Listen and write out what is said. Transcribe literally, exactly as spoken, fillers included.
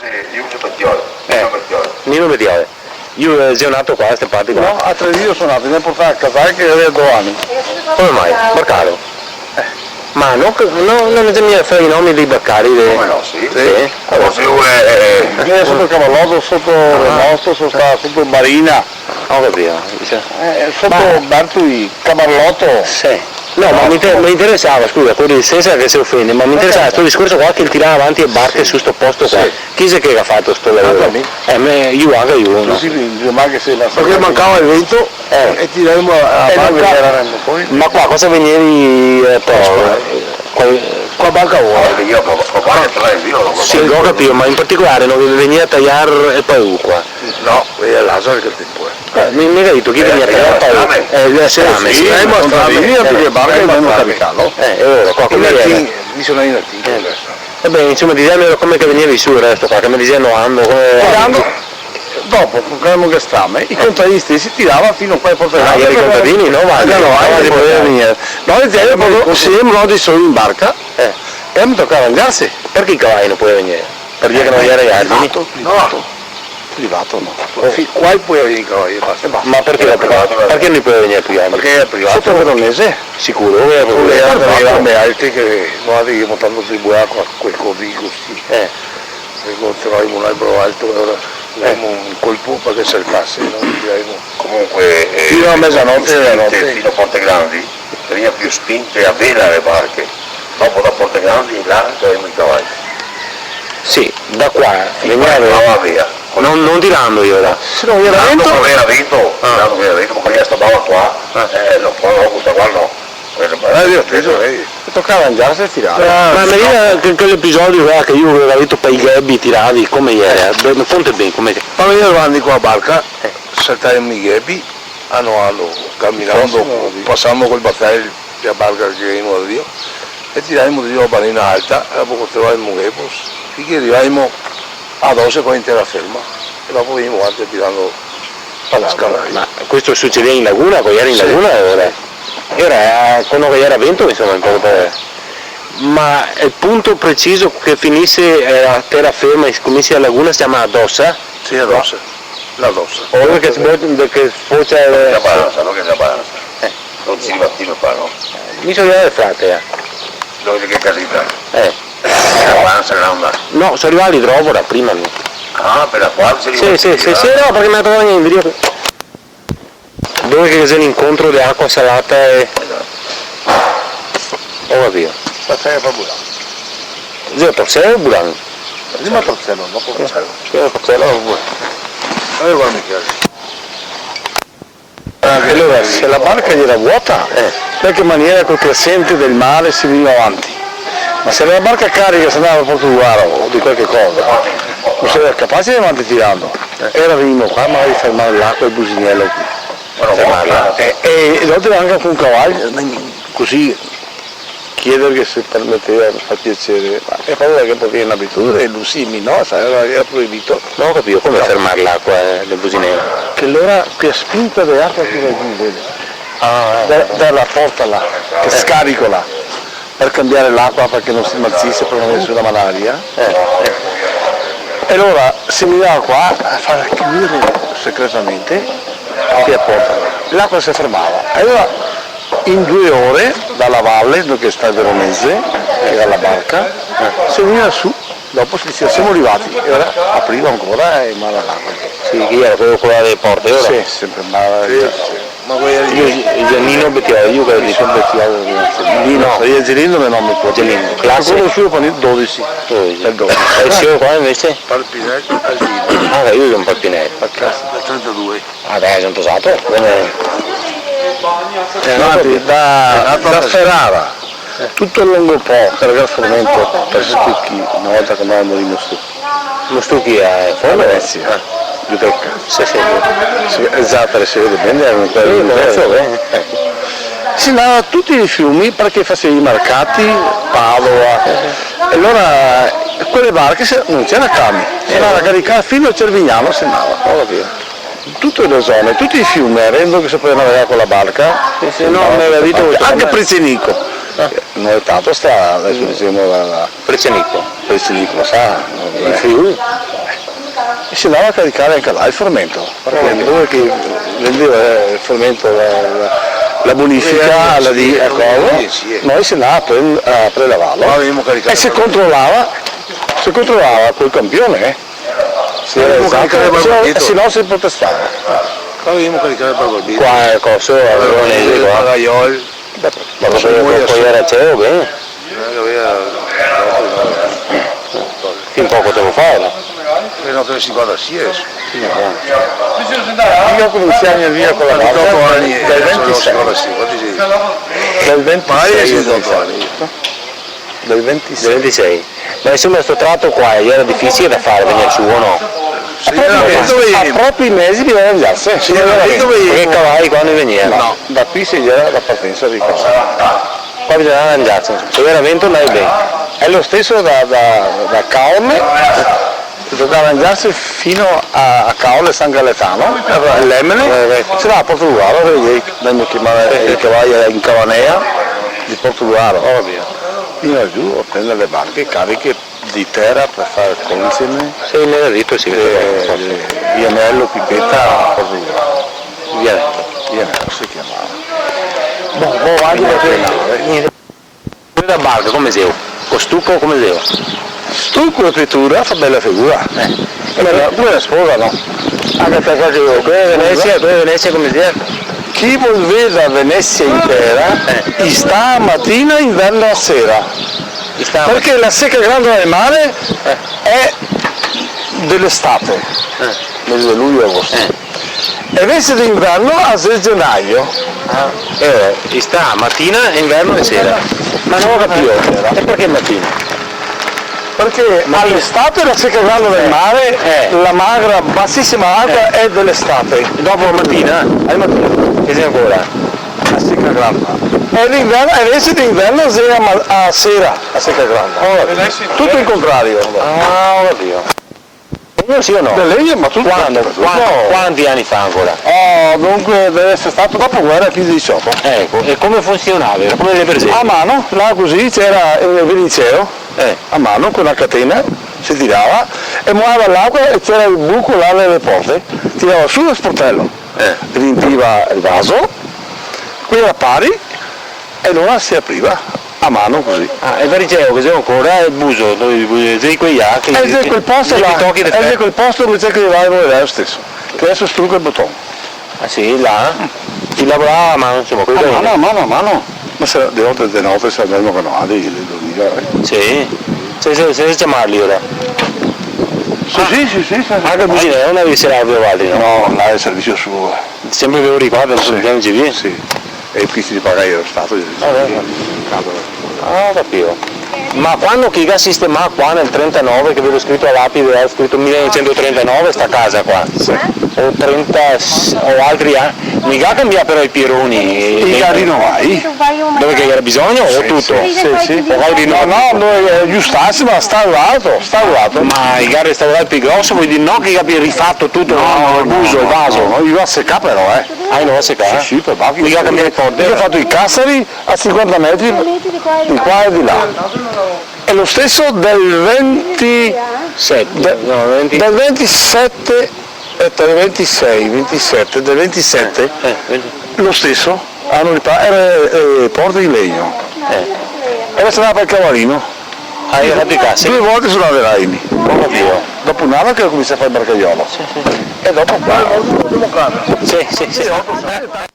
Eh, Nino Betiol. Lu, eh, xe nato qua, da ste parti qua? No, a Treviso so nato, i me ga portà a Casal che gavevo do ani. Come mai? Barcaro? Eh. Ma no, no, no me xe mia fra i nomi dei barcari de... Come no, sì. Sì? Forse lu xe, eh, eh. Mi soto Cavaloto, soto Remosto, so stà soto Marina. Go capìo, dixe. Eh, soto Bertoli, Camarloto. Sì. No, ma me inter-, me interesava, scusa, co licensa che se ofende, ma me interesava sto discorso qua che el tirava avanti le barche su sto posto qua. Sì. Chi xe che ga fato sto lavoro? Anca mi. Eh, me, lu anca lu, no? Sì, sì, ma che se la... Parché mancava el vento, eh, e tiravimo a, a... Eh, barca, manca-, ma qua cosa vegnevi, eh, po-, co-, co barca vuto? Ah, vegniva co, co barca, però el vino, no? Sì, go capìo, ma in particolare no vegnivi a taiar el palu qua? No, vegniva l'asaro che... Eh, mi, mi ga dito, chi vegniva a taiar el palu? Eh, el strame, sì. Eh, ma strame, via, parché barca, eh, ma strame. Eh, e ora qua come iera? In Latin, mi so in Latin, eh, questo. Va ben, insoma, diseme come che vegnevi su el resto qua, che me diseva ando, come... Tirando, dopo, co gavemo che strame, i contadini stesi tirava fin qua a Porta Grande. Ah, iera i contadini, no? Vale. No, no, vale, no, se podeva vegnere. No, i tirava proprio, se no, de solo in barca, eh, e me tocava arangiarse. Parché i cavai no podeva vegnere? Parché no iera i argini? Privato, privato. No. Privato no. Fin qua i podeva vegnere i cavai, basta. E basta. Ma parché, parché no i podeva vegnere pì avanti? Parché iera privato. Soto Veronese? Sicuro, che iera proprio... Parché iera, iera robe alte che no gavemo tanto tribulà co quel codigo, sì. Eh. Parché se trovavimo un albero alto, alora, eh, gavevimo un colpo parché saltase, no? Gavevimo... Comunque, eh, fino a mesanote, fino a note. Fino a Porte Grandi, che vegniva pì spinte a vela le barche. Dopo da Porte Grandi in là gavevimo i cavai. Sì, da qua, vegniva, no, va via. No, no tirando iera. Se no iera vento. Tirando co iera vento, ah, tirando co iera vento, parché sta bava qua, ah, eh, no, qua no, questa qua no. Eh, io, eh, tocava arangiarse e tirare. Ah, ma me diga che, che l'episodio là che lu gaveva dito par i ghebi tiravi, come iera? Eh. Be-, me conte ben, come che... Ma vegneva avanti co la barca, eh, saltavimo i ghebi, ano, ano, caminando, pasando col batel, la barca che vegneva drio, e tiravimo drio la barina alta, e dopo trovavimo che, finché rivavimo a dose, qua in tera ferma, e dopo vegnimo avanti tirando, scalando. Ma questo sucedeva in laguna, co iera in laguna, alora? Sì. Iera, eh, quando che iera vento, insoma, un poco par... Ma el punto preciso che finise, eh, a tera ferma e scominsie la laguna se ciama Adosa? Sì, Adosa. La Adosa. O dove che se bo-, dove che sfocia, eh, la Balansa, no? Che xe la Balansa. Eh. No se riva fin qua, no? Mi so rivà de Frate, eh. Dove che casita? Eh. La Balansa granda. No, so rivà a l'idrovora prima, mi. Ah, par la quale se riva... Sì, sì, sì, no, parché me trovavo in drio. Dove che xe l'incontro de acua salata e... Esato. Go capìo. Pasare par Buran. Xe Torselo o Buran? Prima Torselo, dopo Buran. Eh, prima Torselo, dopo Buran. Alora, varda, mi piaxe. Alora, se la barca iera vuota, eh, in qualche maniera col cresente del mare se vegniva avanti. Ma se la barca carica se ndava a Portoluaro o de qualche cosa, no se iera capace de ndar avanti tirando. Eh. Iera, vegnimo qua, magari fermar l'acua, el businelo qui. Fermarla. Eh, e, e dopo anca col cavalo, cusì, chieder che se permeteva, par piaser, ma xe paura che po' vien l'abitudine, e lu sì, mi no, sa, iera, iera proibì. No go capìo, come fermar l'acua, eh, del businelo? Che alora, che la spinta de l'acua che va giù, vedi? Ah, eh. Da, da la porta là, che scarica là, par cambiar l'acua, parché no se marzise, par no aver su la malaria. Eh, eh. E alora se vegneva qua a far chiudere segretamente che la porta. L'acua se fermava. E alora in due ore, da la vale, dove che sta el Veronese, che iera la barca, eh, se vegneva su, dopo se diseva: "Semo rivati", e alora apriva ancora e mandava l'acua. Sì, che iera quel là dele porte, alora? Sì, senpre mandava. Sì, sì. Ma quel iera... Lu, el Giannino Betiol, lu che ga dito. Nino Betiol, Nino, no. Iera Giannino, me nome, proprio. Giannino, clase? Go conosuo par el dodese. Dodese. El dodese. E el sior qua invese? Par Pinel, Aldino. Ah, lu xe un Pinel. Par casa, dal trentadue. Ah, dai, xe un tosato, come? Eh, no, da, da Ferrara, tuto el longo Po, cargar formento, par Mostuchi, na volta che ndavimo lì, Mostuchi. Mostuchi a, a Forno? Venezia, ah, Giudecca. Sì, sì. Sì, esato, se vede ben, iera un... Sì, come, sì, eh. Se ndava tuti i fiumi parché faseva i mercati, Padova. Sì, sì. E alora quele barche se, no ghe iera camion, se ndava a caricar fin a Cervignano, se ndava. Go capìo. Tute le zone, tuti i fiumi, rendo che se podeva navegar co la barca. Sì, sì, no, me gaveva dito, anca Precenico. Ah. No xe tanto strada, deso dixemo la, la Frecenico. Frecenico, sa? In Friuli? E se ndava a caricare anca là el formento, parché dove che vendeva, eh, el formento, la, la, la bonifica, la di, eco, sì, sì, eh. Noi se ndava a pre-, a prelavarlo. Ma avevamo caricato. E se controlava, se controlava col campione, eh. Se, avevamo caricato, se, se no se protestava. Qua avevamo caricato el barbarbietro. Qua, eco, solo, eh, qua. Beh, ma cosa, co-, co gera ceo, ben? Eh, gaveva... Fin poco tempo fa, no? Eh, no, cinquantasei deso. Sì, ma... Io cominsiai a via con la... Ventioto ani, dal, eh, dal ventisei. Cinquantasei, infati sì. Dal ventisei. Ma io ho diciotto anni. Dal ventisei. Dal ventisei. Ma insoma, sto trato qua, gera dificile da far vegner su, o no? Sì, a proprio i mesi, a proprio i mesi bisogna andarse. Sì, veramente. Parché i cavai qua no vegneva. No. Da qui se gera la partensa dei cavai. Qua bisognava andarse, se gera vento andavi ben. Xe lo steso da, da, da Caorle, bisognava andarse fino a, a Caorle San Galetano, Lemene, eh, se va a Portogruaro, che i, i, i cavai in Cavanea di Portogruaro. Ovio. Fino giù, a prendere le barche cariche di tera par far consegna. Sì, me l'ha dito, sì, eh, forse. Vianello, Pipeta, Portogruaro. Vianello. Vianello se ciamava. Bon, bon, avanti, parché... Quela barca come xeo? Co stuco come xeo? Stuco e pitura, fa bela figura. Eh. E quela, quela sposa, no? Anca par qualche... Quela Venesia, quela Venesia come xea? Chi vol veder Venesia intera, eh, istà a matina, inverno a sera. Istà a matina. Parché la seca granda del mare, eh, xe de l'estate, eh, mese de lujo e agosto. Eh. E invese d'inverno a xe genaio. Ah, eh, istà, matina, inverno e sera. Ma no go capìo. E parché matina? Parché a l'estate la seca granda del mare, eh, la magra, basisima acua, eh, xe de l'estate. Dopo a matina? A matina. Che xe ancora? La seca granda. E l'inverno, e invese d'inverno xe a ma-, a sera, la seca granda. Oh, tuto in contrario. Ah, go capìo. Legno sì o no? De legno, ma tuto... Quando? Tuto. Qua-, quanti ani fa ancora? Oh, dunque, deve eser stà dopo guera, quindese diciotto. Eco, e come funsionava? Come le presenti? A man, là cusì, gera el veliceo, eh, a man, co na catena, se tirava, e moava l'acua e gera el buco là dele porte, tirava su el sportelo, eh, e riempiva el vaso, quel gera pari, e alora se apriva a man cusì. Ah, e el veliceo che xe ancora, el buso, dove, dove, xe quel là che... Eh, xe quel posto là, eh, xe quel posto dove che i va a lavorare lo steso, che deso struca el boton. Ah, sì, là? I lavorava a man, insoma, quei... A man, a man, a man. Ma se de note, de note se andavimo con noi, le dormiva, eh. Sì? Se, se, se ciamarli ora? Sì, sì, sì, sì, sì. Anca el busineo no gaveva serà, no? No, là xe el servisio suo, eh. Senpre venti e quatro, sì, venti e cinque? Sì. E questi li paga lo Stato, ah, vero? Ah, go capìo. Ma quando che i ga sistemà qua nel trentanove, che vedo scrito a lapide, ga scrito mile novesento trentanove sta casa qua? Sì. O trenta, o altri ani, no i ga cambià però i pieroni? I ga rinovai. Dove che gera bisogno, o tuto? Sì, sì. O ga rinovà? No, no, no, eh, giusto, sì, ma sta alto, sta alto. Ma i ga restaurà el pì groso, vol dir no che i ga rifato tuto, no, no, el buso, el vaso? No, no, i ga secà però, eh. Ah, i no ga secà? Sì, sì, par baffi. Mica cambià le porte? Mica fato i casari a sinquanta metri di qua e di là. Due metri di qua e di là. E lo steso del venti, sette, de-, no, venti. Del ventisette e del ventisei, ventisette, del ventisette, eh, eh, venti. Lo steso, gano ripa-, gera, eh, porte in legno. Eh. E deso ndava par el Cavalino. Ah, i ga fato i casari? Due volte su la Veraini. Go capìo. Dopo un'ana che go cominsià a far el barcaiolo. Sì, sì, sì. E dopo qua. Sì, sì, sì. Sì, dopo.